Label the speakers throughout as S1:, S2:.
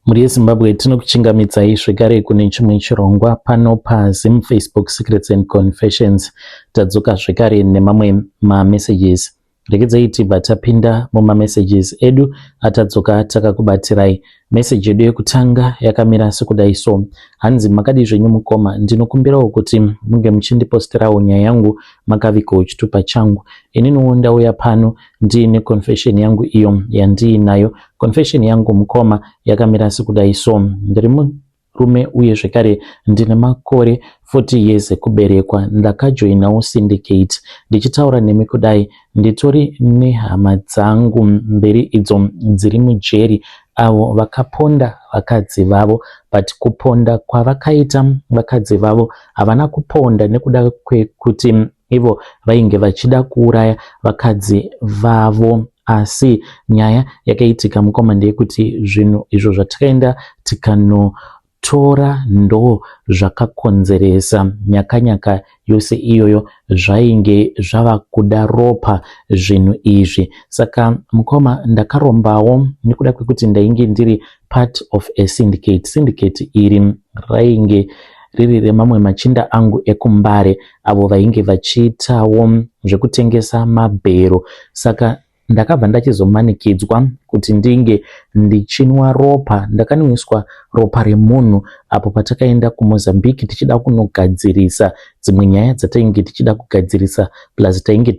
S1: Mhuri yeZimbabwe, tinokuchingamidzai zvekare kune chimwe chirongwa pano paZim Facebook Secrets and Confessions. Tadzoka zvekare nemamwe mamessages. Regedzai tibva tapinda mumamessages edu atadzoka takakubatirai. Message yedu yekutanga yakamira sekudai so. Hanzi, "Makadii zvenyu mukoma? Ndinokumbirawo kuti munge muchindiposterawo nyaya yangu makavigawo chitupa changu. Ininiwo ndauya pano ndiine confession yangu iyo yandiinayo. Confession yangu, mukoma, yakamira sekudai so. Ndiri murume uye zvekare ndine makore 40 years ekuberekwa. Ndakajoinawo syndicate. Ndichitaura nemi kudai, nditori nehama dzangu mberi idzo dziri mujeri, avo vakaponda vakadzi vavo. But kuponda kwavakaita vakadzi vavo, havana kuponda nekuda kwekuti ivo vainge vachida kuuraya vakadzi vavo. Asi nyaya yakaitika, mukoma, ndeyekuti zvinhu izvo zvatakaenda tikanotora ndo zvakakonzeresa nyakanyaka yose iyoyo. Zvainge zvava kuda ropa zvinhu izvi. Saka mukoma, ndakarombawo nekuda kwekuti ndainge ndiri part of a syndicate. Syndicate iri rainge riri remamwe machinda angu ekuMbare, avo vainge vachiitawo zvekutengesa mabhero. Saka ndakabva ndachizomanikidzwa kuti ndinge ndichinwa ropa. Ndakanwiswa ropa remunhu apo patakaenda kuMozambique tichida kunogadzirisa dzimwe nyaya dzatainge tichida kugadzirisa, plus tainge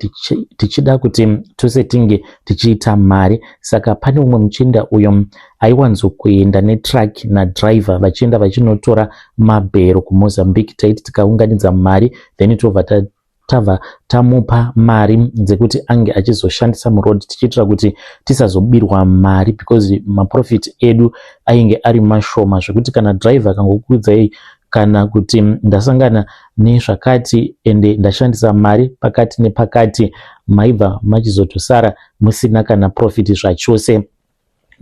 S1: tichida kuti tose tinge tichiita mari. Saka pane umwe muchinda uyo aiwanzokuenda netruck nadriver, vachienda vachinotora mabhero kuMozambique. Taiti tikaunganidza mari, then tobva tabva tamupa mari dzekuti ange achizoshandisa muroad, tichiitira kuti tisazobirwa mari, because maprofit edu ainge ari mashoma, zvekuti kana driver akangokuudzai kana kuti ndasangana nezvakati ende ndashandisa mari pakati nepakati, maibva machizotosara musina kana profit zvachose.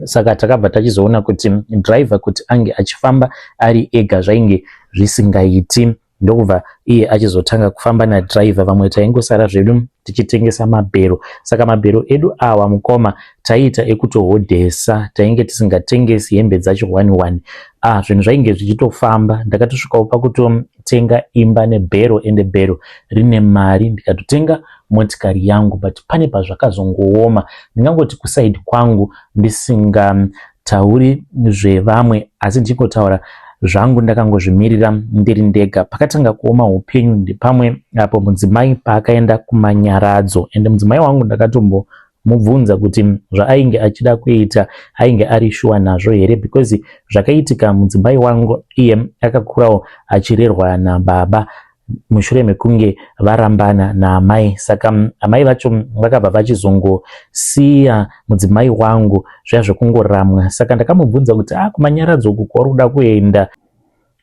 S1: Saka takabva tachizoona kuti driver kuti ange achifamba ari ega zvainge zvisingaiti, ndokubva iye achizotanga kufamba nadriver. Vamwe taingosara zvedu tichitengesa mabhero. Saka mabhero edu awa, mukoma, taiita ekutohodhesa, tainge tisingatengesi hembe dzacho one one. Ah, zvinhu zvainge zvichitofamba. Ndakatosvikawo pakutotenga imba nebhero, ende bhero rine mari, ndikatotenga motikari yangu. But pane pazvakazongooma. Ndingangoti kuside kwangu, ndisingatauri zvevamwe, asi ndichingotaura zvangu ndakangozvimirira ndiri ndega, pakatanga kuoma upenyu ndepamwe apo mudzimai paakaenda kumanyaradzo. Ende mudzimai wangu ndakatombomubvunza kuti zvaainge achida kuita ainge ari shuwa nazvo here, because zvakaitika, mudzimai wangu iye akakurawo achirerwa nababa mushure mekunge varambana naamai. Saka amai vacho vakabva vachizongosiya mudzimai wangu zviya zvekungoramwa. Saka ndakamubvunza kuti, "Ah, kumanyaradzo uku kwauri kuda kuenda,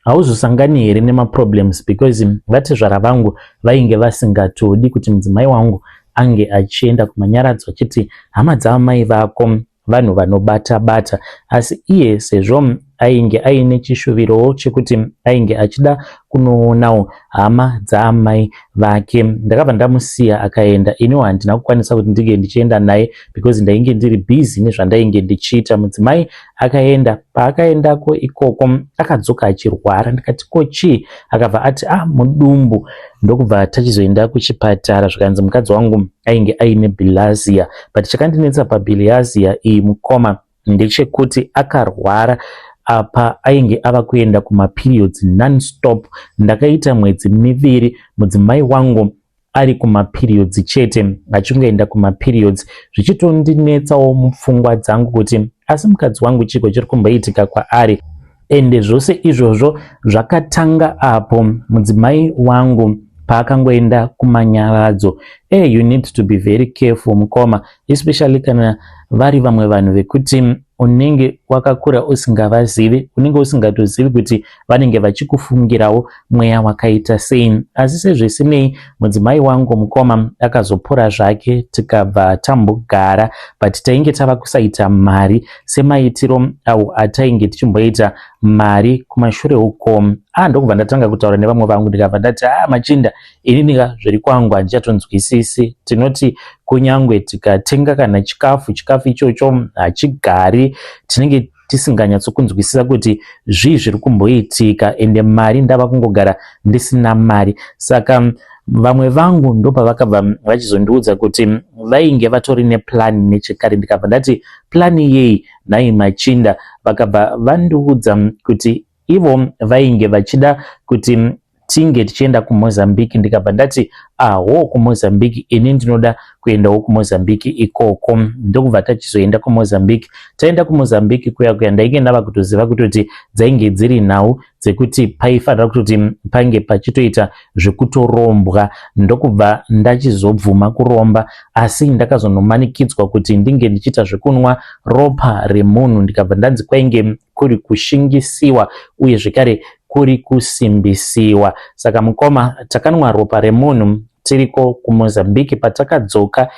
S1: hauzosangani here nemaproblems?" Because vatezvara vangu vainge vasingatodi kuti mudzimai wangu ange achienda kumanyaradzo, achiti hama dzaamai vako vanhu vanobata bata. Asi iye sezvo ainge aine chishuvirowo chekuti ainge achida kunoonawo hama dzaamai vake, ndakabva ndamusiya akaenda. Iniwo handina kukwanisa kuti ndinge ndichienda naye because ndainge ndiri busy nezvandainge ndichiita. Mudzimai akaenda. Paakaendako ikoko, akadzoka achirwara. Ndikati, "Ko chii?" Akabva ati, "Ah, mudumbu." Ndokubva tachizoenda kuchipatara, zvikanzi mukadzi wangu ainge aine bilharzia. But chakandinetsa pabilharzia iyi, mukoma, ndechekuti akarwara apa ainge ava kuenda kumaperiods nonstop. Ndakaita mwedzi 2 mudzimai wangu ari kumaperiods chete, achingoenda kumaperiods, zvichitondinetsawo mupfungwa dzangu kuti asi mukadzi wangu chiko chiri kumboitika kwaari? Ende zvose izvozvo zvakatanga apo mudzimai wangu paakangoenda kumanyaradzo. You need to be very careful, mukoma, especially kana vari vamwe vanhu vekuti unenge wakakura usingavazivi, unenge usingatozivi kuti vanenge vachikufungirawo mweya wakaita sei. Asi sezvisinei, mudzimai wangu, mukoma, akazopora zvake, tikabva tambogara, but tainge tava kusaita mari semaitiro awo atainge tichimboita mari kumashure uko. Ah, ndokubva ndatanga kutaura nevamwe vangu, ndikabva ndati, "Ah, machinda, ininika zviri kwangu handichatonzwisisi. Tinoti kunyangwe tikatenga kana chikafu, chikafu ichocho hachigari. Tinenge tisinganyatsokunzwisisa kuti zvii zviri kumboitika, ende mari ndava kungogara ndisina mari. Saka vamwe vangu ndopavakabva vachizondiudza kuti vainge vatori neplani nechekare. Ndikabva ndati, "Plani yei nhai machinda?" Vakabva vandiudza kuti ivo vainge vachida kuti tinge tichienda kuMozambique. Ndikabva ndati, "Aho, kuMozambique, ini ndinoda kuendawo kuMozambique ikoko." Ndokubva tachizoenda kuMozambique. Taenda kuMozambique kuya kuya, ndainge ndava kutoziva kutoti dzainge dziri nhau dzekuti paifanira kutoti pange pachitoita zvekutorombwa. Ndokubva ndachizobvuma kuromba, asi ndakazonomanikidzwa kuti ndinge ndichiita zvekunwa ropa remunhu. Ndikabva ndanzi kwainge kuri kushingisiwa uye zvekare kuri kusimbisiwa. Saka mukoma, takanwa ropa remunhu tiriko kuMozambique. Patakadzoka,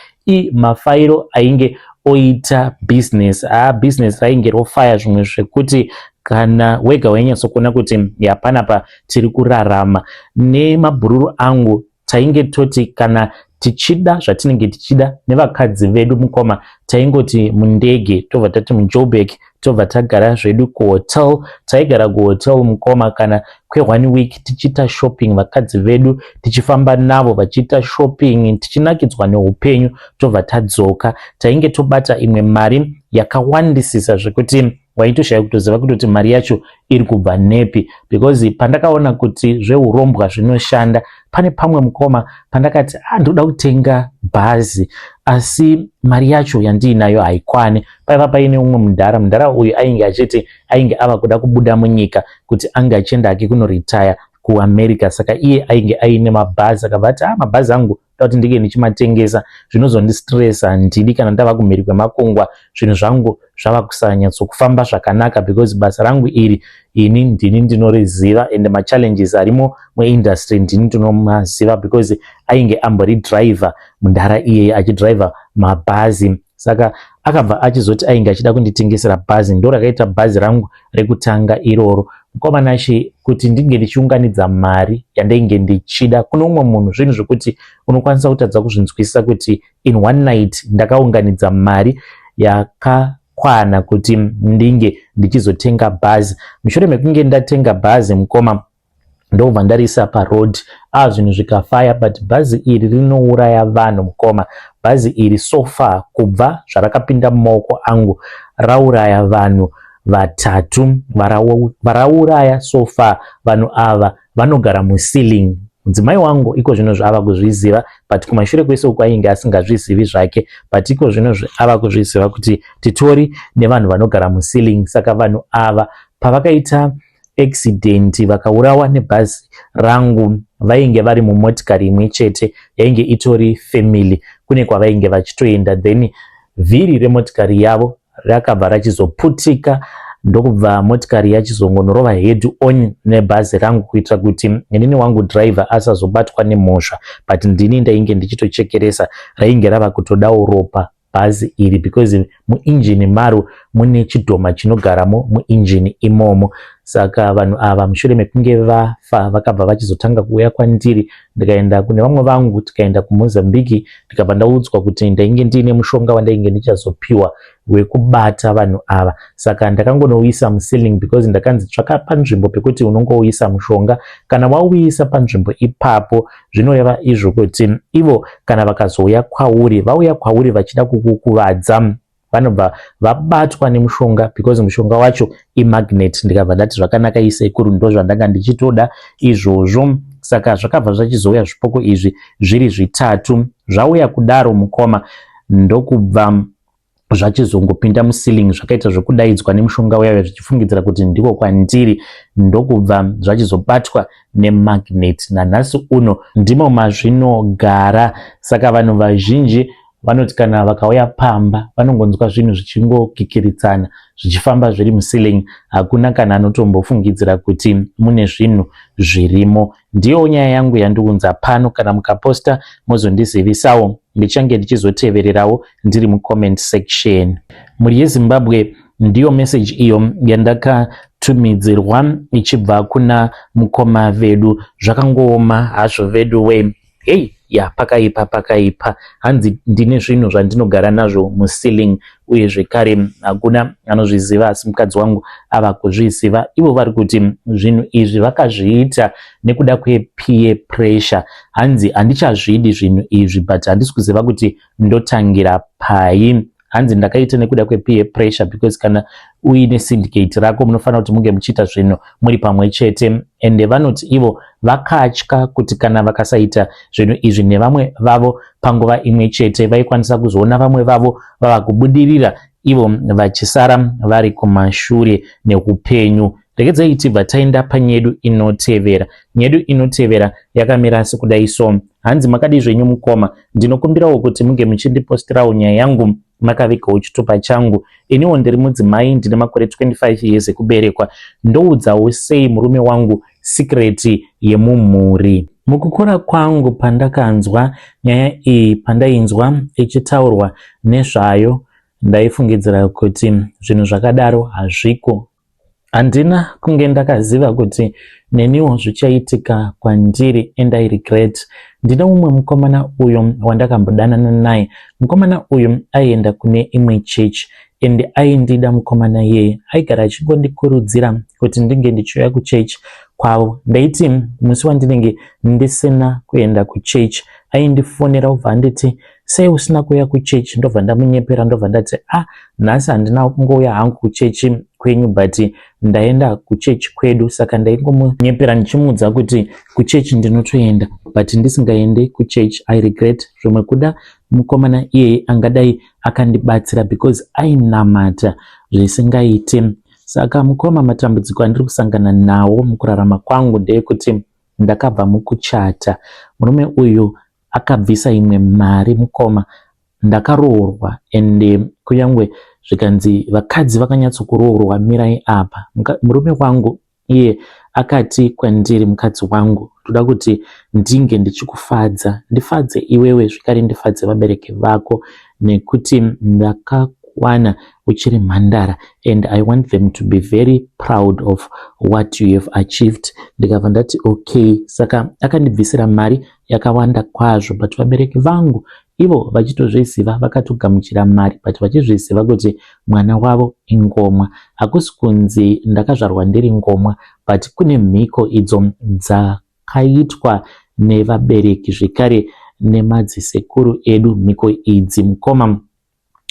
S1: mafairo ainge oita business, business rainge rofaya zvimwe zvekuti kana wega wainyatsokuona kuti yapanapa tiri kurarama. Nemabhururu angu tainge toti kana tichida zvatinenge tichida nevakadzi vedu, mukoma, taingoti mundege, tobva tati muJoburg, tobva tagara zvedu kuhotel. Taigara kuhotel, mukoma, kana kwe1 week, tichiita shopping, vakadzi vedu tichifamba navo vachiita shopping, tichinakidzwa neupenyu, tobva tadzoka. Tainge tobata imwe mari yakawandisisa zvekuti waitoshaya kutoziva kutoti mari yacho iri kubva nepi, because pandakaona kuti zveurombwa zvinoshanda, pane pamwe, mukoma, pandakati, "Ah, ndoda kutenga bhazi, asi mari yacho yandiinayo haikwani." Paiva paine umwe mudhara. Mudhara uyu ainge achiti ainge ava kuda kubuda munyika kuti ange achienda hake kunoretire kuAmerica. Saka iye ainge aine mabhazi. Akabva ati, "Ah, mabhazi angu da kuti ndinge ndichimatengesa, zvinozondistressa, handidi kana ndava kumhiri kwemakungwa zvinhu zvangu zvava kusanyatsokufamba zvakanaka, because basa rangu iri ini ndini ndinoriziva and machallenges arimo muindustry ndini ndinomaziva," because ainge ambori driver mundara iyeye, achidriver mabhazi. Saka akabva achizoti ainge achida kunditengesera bhazi. Ndo rakaita bhazi rangu rekutanga iroro, mukoma Nashe, kuti ndinge ndichiunganidza mari yandainge ndichida. Kune umwe munhu zvinhu zvekuti unokwanisa kutadza kuzvinzwisisa kuti in one night ndakaunganidza mari yakakwana kuti ndinge ndichizotenga bhazi. Mushure mekunge ndatenga bhazi, mukoma, ndobva ndarisa paroad. Zvinhu zvikafaya, but bhazi iri rinouraya vanhu, mukoma. Bhazi iri so far, kubva zvarakapinda mumaoko angu, rauraya vanhu vatatu. Varauraya so far, vanhu ava vanogara muceiling. Mudzimai wangu iko zvino ava kuzviziva, but kumashure kwese uku ainge asingazvizivi zvake, but iko zvino ava kuzviziva kuti titori nevanhu vanogara muceiling. Saka vanhu ava pavakaita accident vakaurawa nebhazi rangu, vainge vari mumotikari imwe chete, yainge itori family, kune kwavainge vachitoenda. Then vhiri remotikari yavo rakabva rachizoputika, ndokubva motikari yachizongonorova head on nebhazi rangu, kuitira kuti inini wangu driver asazobatwa nemhosva, but ndini ndainge ndichitochekeresa. Rainge rava kutodawo ropa bhazi iri, because muinjini maro mune chidhoma chinogaramo muinjini imomo. Saka vanhu ava, mushure mekunge vafa, vakabva vachizotanga kuuya kwandiri. Ndikaenda kune vamwe vangu, tikaenda kuMozambique, ndikabva ndaudzwa kuti ndainge ndiine mushonga wandainge ndichazopiwa wekubata vanhu ava. Saka ndakangonouisa muceiling, because ndakanzi, "Tsvaka panzvimbo pekuti unongouisa mushonga. Kana wauisa panzvimbo ipapo, zvinoreva izvo kuti ivo kana vakazouya kwauri, vauya kwauri vachida kukukuvadza, vanobva vabatwa nemushonga, because mushonga wacho imagnet." Ndikabva ndati, "Zvakanaka isekuru, ndo zvandanga ndichitoda izvozvo." Saka zvakabva zvachizouya zvipoko izvi zviri zvitatu. Zvauya kudaro, mukoma, ndokubva zvachizongopinda muceiling, zvakaita zvekudaidzwa nemushonga uyauya, zvichifungidzira kuti ndiko kwandiri, ndokubva zvachizobatwa nemagnet. Nanhasi uno ndimo mazvinogara. Saka vanhu vazhinji vanoti kana vakauya pamba, vanongonzwa zvinhu zvichingokikiritsana, zvichifamba zviri muceiling. Hakuna kana anotombofungidzira kuti mune zvinhu zvirimo. Ndiyo nyaya yangu yandiunza pano. Kana mukaposta, mozondizivisawo, ndichange ndichizotevererawo ndiri mucomment section. Mhuri yeZimbabwe, ndiyo message iyo yandakatumidzirwa ichibva kuna mukoma vedu. Zvakangooma hazvo vedu we. Hei. Ya, pakaipa, pakaipa. Hanzi ndine zvinhu zvandinogara nazvo muceiling, uye zvekare hakuna anozviziva, asi mukadzi wangu ava kuzviziva. Ivo vari kuti zvinhu izvi vakazviita nekuda kwepeer pressure. Hanzi handichazvidi zvinhu izvi, but handisi kuziva kuti ndotangira pai. Hanzi ndakaita nekuda kwepeer pressure because kana uine syndicate rako, munofanira kuti munge muchiita zvinhu muri pamwe chete. Ende vanoti ivo vakatya kuti kana vakasaita zvinhu izvi nevamwe vavo panguva imwe chete, vaikwanisa kuzoona vamwe vavo vava kubudirira, ivo vachisara vari kumashure neupenyu. Regedzai tibva taenda panyedu inotevera. Nyedu inotevera yakamira sekudai so. Hanzi, "Makadi zvenyu mukoma? Ndinokumbirawo kuti munge muchindipostirawo nyaya yangu makavigawo chitupa changu. Iniwo ndiri mudzimai, ndine makore 25 years ekuberekwa. Ndoudzawo sei murume wangu secret yemumhuri? Mukukura kwangu, pandakanzwa nyaya iyi, pandainzwa ichitaurwa nezvayo, ndaifungidzira kuti zvinhu zvakadaro hazviko. Handina kunge ndakaziva kuti neniwo zvichaitika kwandiri, and I regret. Ndine mumwe mukomana uyo wandakambodanana naye. Mukomana uyu aienda kune imwe chechi and aindida mukomana iyeye. Aigara achingondikurudzira kuti ndinge ndichiuya kuchechi kwavo. Ndaiti musi wandinenge ndisina kuenda kuchechi, aindifonera ubva anditi, 'Sei usina kuuya kuchechi?' Ndobva ndamunyepera, ndobva ndati, 'Ah, nhasi handina kungouya hangu kuchechi kwenyu, but ndaenda kuchechi kwedu.' Saka ndaingomunyepera ndichimuudza kuti kuchechi ndinotoenda, but ndisingaendi kuchechi. I regret. Zvimwe kuda mukomana iyeye angadai akandibatsira because ainamata zvisingaiti. Saka mukoma, matambudziko andiri kusangana nawo mukurarama kwangu ndeyekuti ndakabva mukuchata. Murume uyu akabvisa imwe mari. Mukoma, ndakaroorwa, ende kunyange zvikanzi vakadzi vakanyatsokuroorwa, mirai apa. Murume wangu iye akati kwandiri, 'Mukadzi wangu, ndoda kuti ndinge ndichikufadza, ndifadze iwewe, zvikare ndifadze vabereki vako, nekuti ndakakuwana uchiri mhandara and I want them to be very proud of what you have achieved.' Ndikabva ndati okay. Saka akandibvisira mari yakawanda kwazvo, but vabereki vangu ivo vachitozviziva, vakatogamuchira mari, but vachizviziva kuti mwana wavo ingomwa. Hakusi kunzi ndakazvarwa ndiri ngomwa, but kune mhiko idzo dzakaitwa nevabereki, zvekare nemadzisekuru edu. Mhiko idzi, mukoma,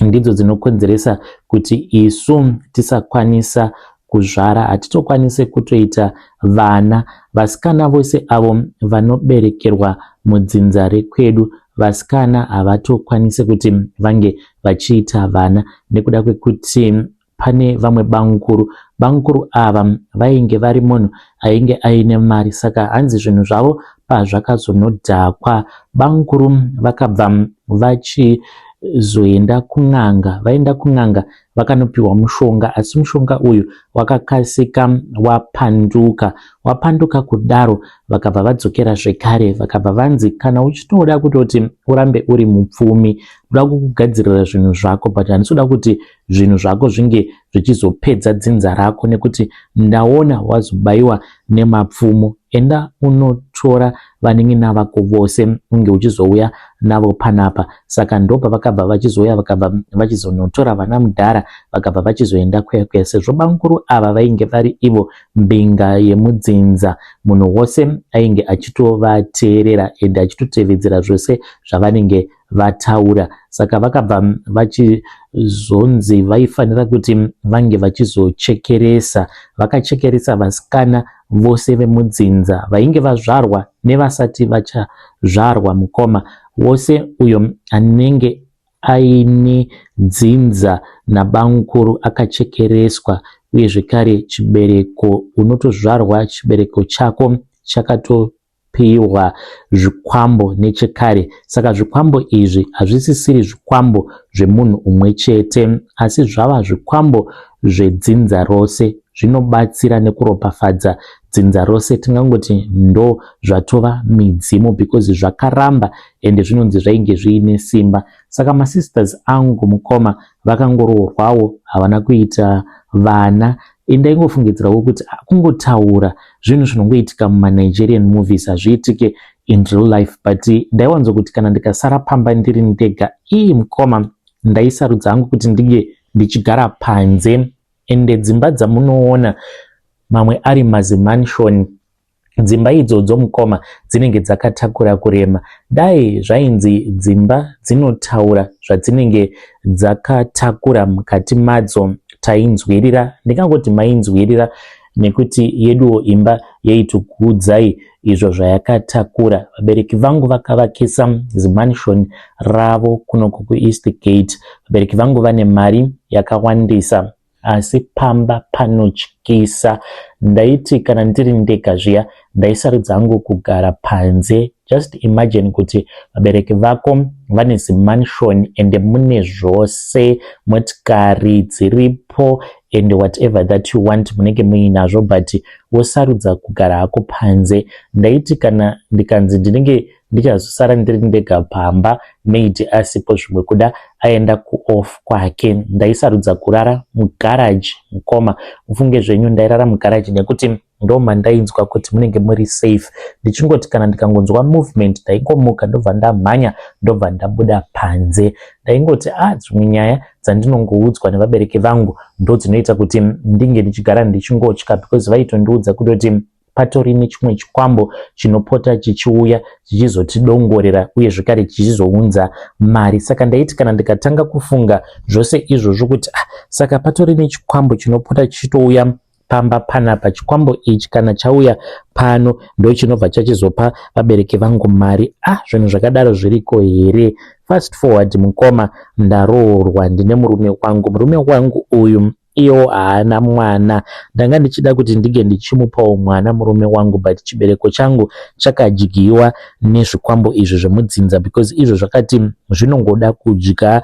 S1: ndidzo dzinokonzeresa kuti isu tisakwanisa kuzvara. Hatitokwanisi kutoita vana. Vasikana vose avo vanoberekerwa mudzinza rekwedu, vasikana havatokwanisi kuti vange vachiita vana nekuda kwekuti pane vamwe bamukuru. Bamukuru ava vainge vari munhu ainge aine mari. Saka hanzi zvinhu zvavo pazvakazonodhakwa, bamukuru vakabva vachizoenda kun'anga. Vaenda kun'anga, vakanopiwa mushonga, asi mushonga uyu wakakasika wapanduka. Wapanduka kudaro, vakabva vadzokera zvekare, vakabva vanzi, 'Kana uchitoda kutoti urambe uri mupfumi, ndoda kukugadzirira zvinhu zvako, but handisi kuda kuti zvinhu zvako zvinge zvichizopedza dzinza rako, nekuti ndaona wazobayiwa nemapfumo. Enda unotora vanin'ina vako vose, unge uchizouya navo panapa.' Saka ndopavakabva vachizouya, vakabva vachizonotora vana mudhara, vakabva vachizoenda kuya kuya. Sezvo bamukuru ava vainge vari ivo mbinga yemudzinza, munhu wose ainge achitovateerera ende achitotevedzera zvose zvavanenge vataura. Saka vakabva vachizonzi vaifanira kuti vange vachizochekeresa. Vakachekeresa vasikana vose vemudzinza, vainge vazvarwa nevasati vachazvarwa. Mukoma, wose uyo anenge aine dzinza nabamukuru akachekereswa, uye zvekare chibereko, unotozvarwa chibereko chako chakatopiwa zvikwambo nechekare. Saka zvikwambo izvi hazvisisiri zvikwambo zvemunhu umwe chete, asi zvava zvikwambo zvedzinza rose, zvinobatsira nekuropafadza dzinza rose. Tingangoti ndo zvatova midzimu because zvakaramba, ende zvinonzi zvainge zviine simba. Saka masisters angu, mukoma, vakangoroorwawo, havana kuita vana. Ndaingofungidzirawo kuti kungotaura zvinhu zvinongoitika mumaNigerian movies, hazviitike in real life, but ndaiwanzokuti kana ndikasara pamba ndiri ndega, ii mukoma, ndaisarudza hangu kuti ndinge ndichigara panze. Ende dzimba dzamunoona mamwe ari mazimansion, dzimba idzodzo mukoma, dzinenge dzakatakura kurema. Dai zvainzi dzimba dzinotaura zvadzinenge dzakatakura mukati madzo, tainzwirira, ndingangoti mainzwirira, nekuti yeduwo imba yaitokuudzai izvo zvayakatakura. Vabereki vangu vakavakisa zimansion ravo kunoku kuEastgate. Vabereki vangu vane mari yakawandisa, asi pamba panotyisa. Ndaiti kana ndiri ndega zviya, ndaisarudza hangu kugara panze. Just imagine kuti vabereki vako vane zimansion ende mune zvose, motikari dziripo and whatever that you want munenge muinazvo, but wosarudza kugara hako panze. Ndaiti kana ndikanzi ndinenge ndichazosara ndiri ndega pamba, maid asipo, zvimwe kuda aenda kuoff kwake, ndaisarudza kurara mugaraji. Mukoma, mufunge zvenyu, ndairara mugaraji nekuti ndo mandainzwa kuti munenge muri safe. Ndichingoti kana ndikangonzwa movement, ndaingomuka, ndobva ndamhanya, ndobva ndabuda panze. Ndaingoti a ah, dzimwe nyaya dzandinongoudzwa nevabereki vangu ndo dzinoita kuti ndinge ndichigara ndichingotya, because vaitondiudza kutoti patori nechimwe chikwambo chinopota chichiuya chichizotidongorera uye zvekare chichizounza mari. Saka ndaiti kana ndikatanga kufunga zvose izvozvo kuti ah, saka patori nechikwambo chinopota chichitouya pamba panapa, chikwambo ichi kana chauya pano ndo chinobva chachizopa vabereki vangu mari. Ah, zvinhu zvakadaro zviriko here? Fast forward mukoma, ndaroorwa, ndine murume wangu. Murume wangu uyu iyewo haana mwana. Ndanga ndichida kuti ndinge ndichimupawo mwana murume wangu, but chibereko changu chakadyiwa nezvikwambo izvi zvemudzinza, because izvo zvakati zvinongoda kudya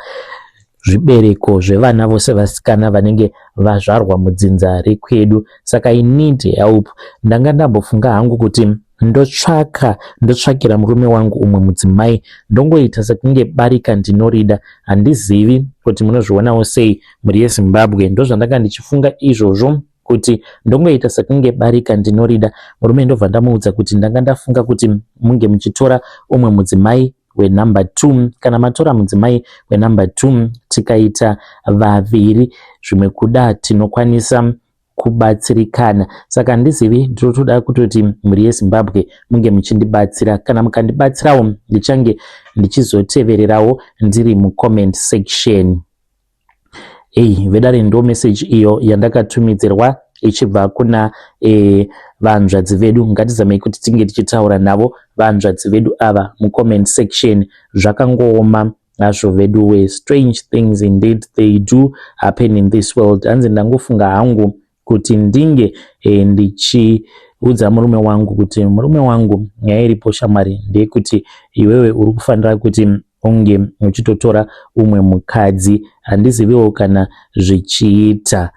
S1: zvibereko zvevana vose vasikana vanenge vazvarwa mudzinza rekwedu. Saka I need help. Ndanga ndambofunga hangu kuti ndotsvaka, ndotsvakira murume wangu umwe mudzimai, ndongoita sekunge barika ndinorida. Handizivi kuti munozvionawo sei, mhuri yeZimbabwe. Ndozvandanga ndichifunga izvozvo, kuti ndongoita sekunge barika ndinorida. Murume ndobva ndamuudza kuti ndanga ndafunga kuti munge muchitora umwe mudzimai wenumber 2. Kana matora mudzimai wenumber 2, tikaita vaviri, zvimwe kuda tinokwanisa kubatsirikana. Saka handizivi, ndinotoda kutoti mhuri yeZimbabwe munge muchindibatsira. Kana mukandibatsirawo, ndichange ndichizotevererawo ndiri mucomment section. Ei vedare, ndo message iyo yandakatumidzirwa ichibva kuna vanzvadzi vedu. Ngatizamei kuti tinge tichitaura navo vanzvadzi vedu ava mucomment section. Zvakangooma hazvo vedu, strange things indeed, they do happen in this world. Hanzi ndangofunga hangu kuti ndinge ndichiudza murume wangu kuti, "Murume wangu, nyaya iripo shamwari ndeyekuti iwewe uri kufanira kuti unge uchitotora umwe mukadzi." Handiziviwo kana zvichiita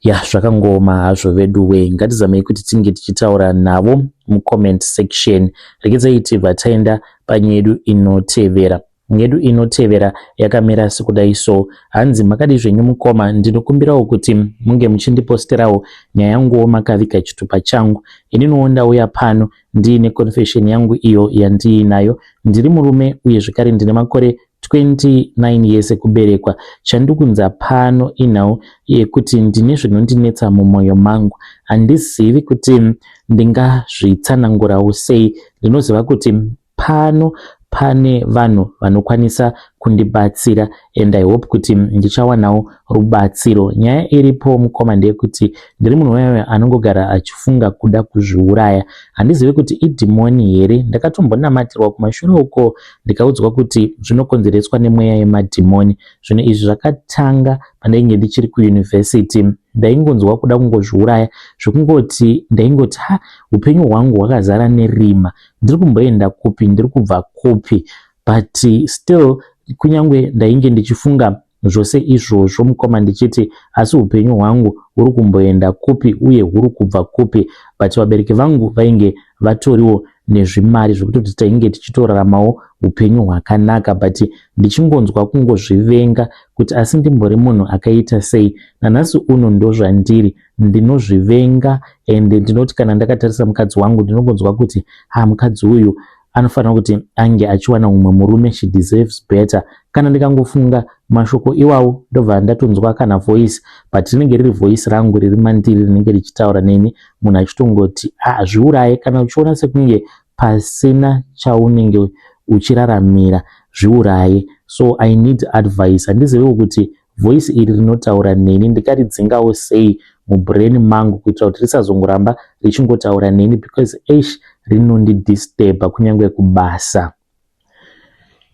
S1: ya. Zvakangooma hazvo vedu we. Ngatizamei kuti tinge tichitaura navo mucomment section. Regedzai tibva taenda panyedu inotevera. Nyedu inotevera yakamira sekudai so. Hanzi, "Makadi zvenyu mukoma? Ndinokumbirawo kuti munge muchindiposterawo nyaya yanguwo makaviga chitupa changu. Ininiwo ndauya pano ndiine confession yangu iyo yandiinayo. Ndiri murume uye zvekare ndine makore 29 years ekuberekwa. Chandikunza pano inhau yekuti ndine zvinondinetsa mumwoyo mangu. Handizivi kuti ndingazvitsanangurawo sei. Ndinoziva kuti pano pane vanhu vanokwanisa kundibatsira and I hope kuti ndichawanawo rubatsiro. Nyaya iripo mukoma ndeyekuti ndiri munhu waiwe anongogara achifunga kuda kuzviuraya. Handizivi kuti idhimoni here. Ndakatombonamatirwa kumashure uko, ndikaudzwa kuti zvinokonzereswa nemweya yemadhimoni. Zvinhu izvi zvakatanga pandainge ndichiri kuyunivhesiti. Ndaingonzwa kuda kungozviuraya, zvekungoti ndaingoti, ha, upenyu hwangu hwakazara nerima. Ndiri kumboenda kupi? Ndiri kubva kupi? But still, kunyange ndainge ndichifunga zvose izvozvo mukoma, ndichiti asi upenyu hwangu huri kumboenda kupi uye huri kubva kupi, but vabereki vangu vainge vatoriwo Nezvimari zvekutoti tainge tichitoraramawo upenyu hwakanaka, but ndichingonzwa kungozvivenga kuti asi ndimbori munhu akaita sei? Nanhasi uno ndozvandiri, ndinozvivenga. And ndinoti kana ndakatarisa mukadzi wangu, ndinongonzwa kuti ha, mukadzi uyu anofanira kuti ange achiwana mumwe murume, she deserves better. Kana ndikangofunga mashoko iwawo, ndobva ndatonzwa kana voice, but rinenge riri voice rangu riri mandiri, rinenge richitaura neni, munhu achitongoti, "Ah, zviuraye. Kana uchiona sekunge pasina chaunenge uchiraramira, zviuraye." So I need advice. Handiziviwo kuti voice iri rinotaura neni ndikaridzingawo sei mubrain mangu, kuitira kuti risazongoramba richingotaura neni, because eish, rinondidisturba kunyange kubasa.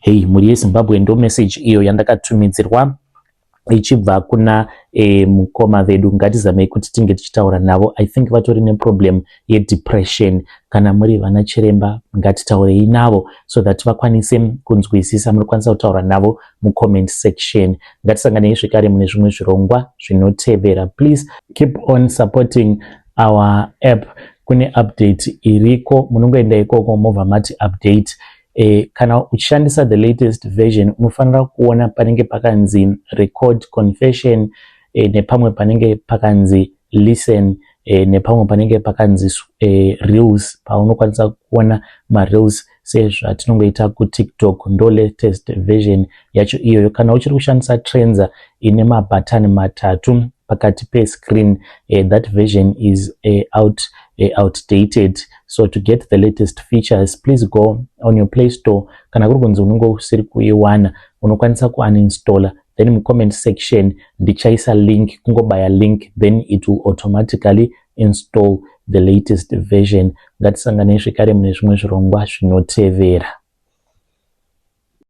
S1: Hei, mhuri yeZimbabwe, ndo message iyo yandakatumidzirwa ichibva kuna mukoma vedu. Ngatizamei kuti tinge tichitaura navo. I think vatori neproblem yedepression. Kana muri vana chiremba, ngatitaurei navo so that vakwanise kunzwisisa. Munokwanisa kutaura navo mucomment section. Ngatisanganei zvekare mune zvimwe zvirongwa zvinotevera. Please keep on supporting our app. Kune update iriko, munongoenda ikoko mobva mati update. Kana uchishandisa the latest version, unofanira kuona panenge pakanzi record confession, nepamwe panenge pakanzi listen, nepamwe panenge pakanzi reels, paunokwanisa kuona mareels sezvatinongoita kuTikTok. Ndo latest version yacho iyoyo. Kana uchiri kushandisa Trendza ine mabhatani matatu pakati pescreen, that version is outdated. So to get the latest features, please go on your Play Store. Kana kuri kunzi unenge usiri kuiwana, unokwanisa kuuninstalla, then mucomment section ndichaisa link. Kungobaya link, then it will automatically install the latest version. Ngatisanganei zvekare mune zvimwe zvirongwa zvinotevera.